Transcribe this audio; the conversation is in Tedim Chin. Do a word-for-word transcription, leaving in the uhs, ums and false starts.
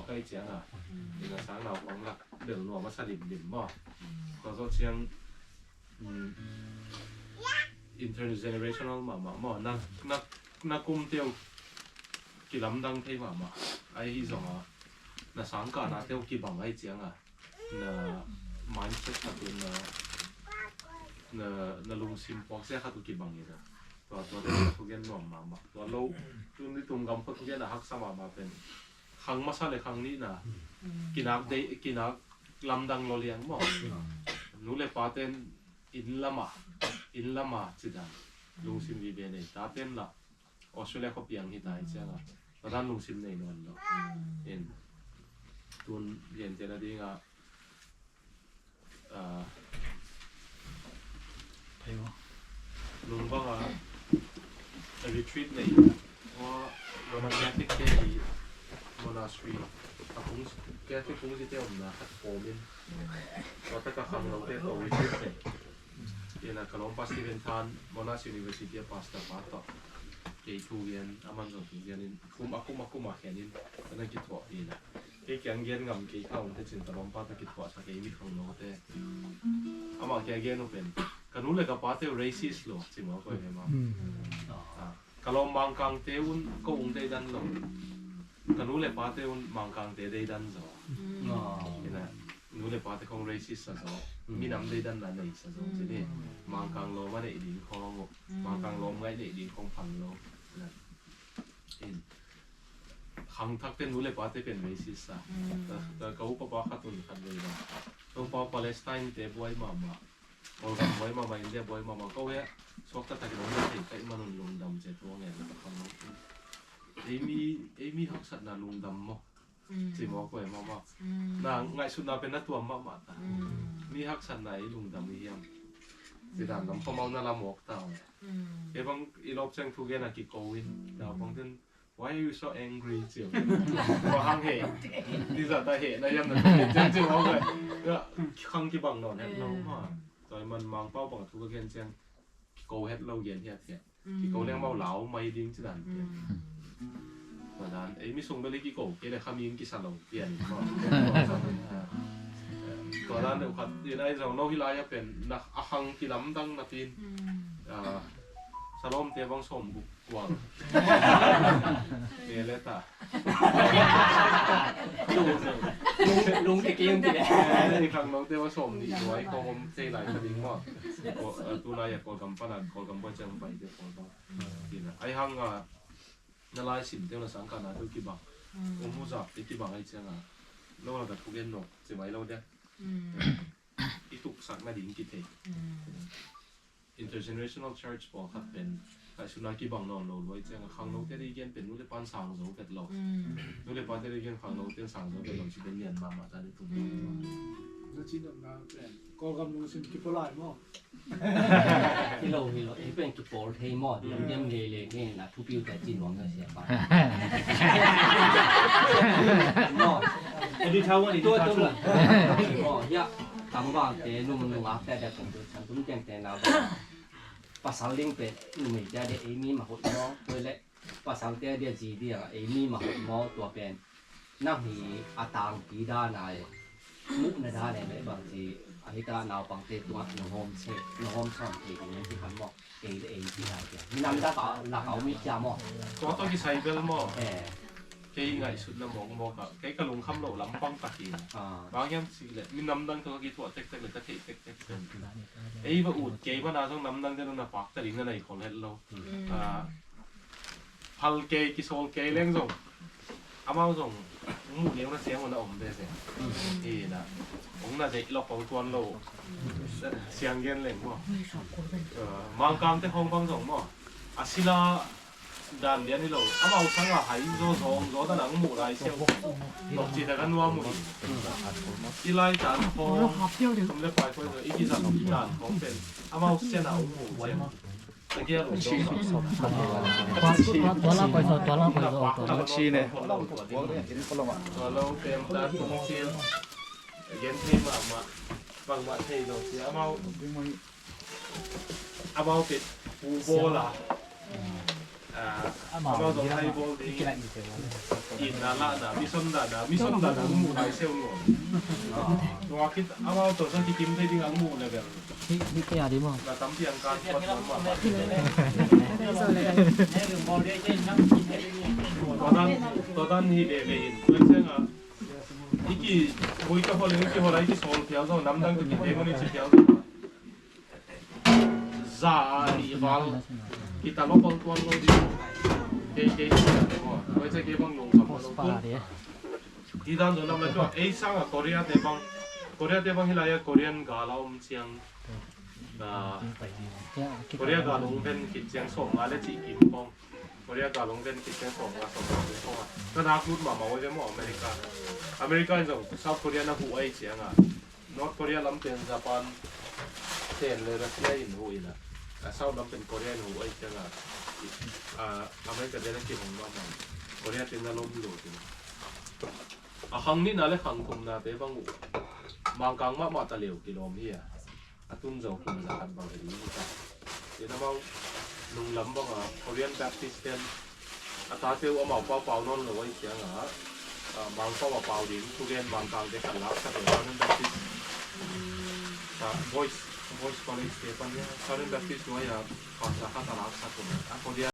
kai ciang a, inn a sang naupang lak bel nuam a sa limlim maw. Tua zawh ciang, um, intergenerational mahmah maw, na, na, na kum teu kilamdang thei mahmah. Ahi zong a, na sangkahna teu kibang ahi ciang a, na mindset khat un, na, na, na lungsim puakzia khat uh kibang in a. Tua, tua teu thugen nuam mahmah. Tua lo, tun nitum gam khua thugen a haksa mahmah pen, khang masa le khang nihna kinak dei, kinak lamdang lo liang maw. Nu le paten inn lama, inn lama ci dan lungsim vive nei, taten la Australia khua piang hi ta hi ciang a, tua dan lungsim nei nawn lo. In, tun gentehna ding a, ah, nung bang a retreat nei, Roma Catholic te i monastery, a kung, Catholic kungzite omna khat kawmin, tua taka khanglote tawh retreat nei. Ina ka lawmpa Stephen Tan, Monash University a pastor pa tawh kei thugen, aman zong thugen in, kum a kum a kum a khenin, ka na kithuah ina. Kei kiang gen ngam kei kha om te cin ka lawmpa ta kithuah sa kei mi khanglote. Amah kia gen uh pen, ka nu le ka pate uh racist lo, ci maw koi ve maw. Ah, ka lawm Mangkangte un ko ung deidan lo. Ka nu le pate un Mangkangte deidan zaw. Ina, nu le pate khong racist sa zaw. Minam deidan la nei sa zaw. Ci ni, Mangkang lawm a neih ding khong uh. Mangkang lawm ngaih neih ding khong phal lo. Ina, in, khangthakte nu le pate pen racist sa. Ta, ta ka upa pa khat un khat vei lo. Topa Palestine te buai mahmah. Kawlgam buai mahmah, India buai mahmah. Ko he, suakta takin hong thei kaih man un lungdam ce tua ngen la ka khang lo. Ei mi, ei mi haksatna lungdam maw. Ci maw koi mahmah. Na ngaihsutna pen na tuam mahmah ta. Mi haksatna ei lungdam i hiam. Ci dan lam phamau na lam awk ta. Kei bang i lawp ciang thugen a kiko in. Naupang ten, "Why are you so angry?" Ci uh. Tua hang he. Ti za ta he na hiam na thugen ciang ci uh. Khang kibang nawn het lo ma. Tua i man Mangpau bang thu ka gen ciang kiko het lo gen hiat hiat. Kiko leng mau lau mai ding ci dan. Tua dan, ei mi sung bel i kiko kei le khami in kisa lo pian in maw. Tua dan deuh khat in ai zong no hi lai a pen na a khang kilamdang na pin. Ah, Salawmte bang sawm guk kual. Nge le ta. Lung, lung ke keng ti le. Eh, khanglote bang sawm nih duai khong om thei lai ka ding maw. Ko, eh, tu lai a Kawlgam pan a, Kawlgam buai ciang pai te Kawlgam. Tina. Ai hang a, na lai sim teu na sangkahna teu kibang. Um mu zak te kibang ai ciang a. No la ka thugen no, ci mai lo dia. I tuksak na ding kithei. Intergenerational church pawlkhat pen, ngaihsutna kibang nawn lo luai ciang a khanglote dei gen pen nu le pan sang zo vet lo. Nu le pate dei gen khanglote sang zo vet lo ci pen lian mahmah ta dei tung. Na ci nopna pen Kawlgam lungsim kipawlai maw? Hi lo, hi lo. Ei pen kipawl thei maw? Diamdiam lele thei na thupiu ta ci nuam na sia pa. Maw? Tua tua maw? Maw, ya. Tangvangte nung nung akte dek kong tu chan tum tengte na ba. Pasal ding pen numei cia dek ei mi ma hoih maw? Tua le pasalte dek zi dek ei mi ma hoih maw? Tua pen nang hi a tangpi dan a e. Muhna dan e le bang ci a hita naupangte tungah na hawm se, na hawm sawn thei ding ci khan maw? Ei le ei ci lai cia. Minam dak a lak a om i cia maw? Tua tawh kisai bel maw? Eh. Kei ngaihsutna mawkmawk ah kei ka lungkham loh lampang takin. Ah. Bang hiam cih leh minam dang tawh ka kithuah tektek le ka theih tektek pen ei va ut kei mana zong namdang te na pakta ding na nei khol het lo. Ah, phal kei kisawl kei leng zong amau zong hong muh neu na siang uh na om ve ve. Hi na hong na deih lok hong tuan lo. Siang gen leng maw? Ah, Mangkangte khawng bang zong maw? A sila dan lian hi lo. Amau sanga hai zaw zawng zaw dan ang muh lai siau. Nok ci tak a nuam uh hi. I lai tan khawng, tum le pai khawng i kizat dan khawng pen amau sian a ung muh siau. A gial uh zaw. Tua la koi zaw, tua la koi zaw. Tua lo tem tan kong sil. Gen thei mahmah. Bangmah thei lo ci amau. Amau pet pu bawl a. Amau zong hai bawl ding. Itna lahna, mission dahna, mission dahna hong muh lai seuh nuam. Tua khit amau tawh sa kikim thei ding hong muh level. Hi hi kei a di maw. Na tampi ang kan kuat nuam mah. Tua dan, tua dan hi veve in. Tua ciangah i kihoih ka hoih leng i kihoih lai i kisawl phial zong, namdang tawh kithei mawk i ci phial zong. Za a nih val kita lo pal tuan lo ding. Kei kei tua ciang kei bang lungkham lo tung. Hi dan zong nam lai tua ei sanga Korea te bang, Korea te bang hi lai a Korean gal a om ciang, ah, Korea gal hong ven khit ciang sawmnga le cih kim khawng. Korea gal hong ven khit ciang sawmnga, sawmnga kim khawng a ka nak lut mahmah uh ve maw America. America in zong South Korea na huh ahih ciangah North Korea lam pen Japan ten le Russia in huh in a, a South lam pen Korea in huh ahih ciangah, a, America te na kihong mahmah, Korea te na lom lo ding. A khang nihna le khang thumna te bang uh Mangkang mahmah ta leu kilawm hi a. A tun zo kum za khat bang hi ding hi ta. Tin amau nung lam bangah Korean Baptist ten a tate uh amau pau pau nawn lo ahih ciangah, ah, Mangpau a pau ding thugen Mangkang te khat laksak lo Southern Baptist, ah, Boys, Boys College te pan hi a Southern Baptist nuai a pastor khat a laksak lo a Korea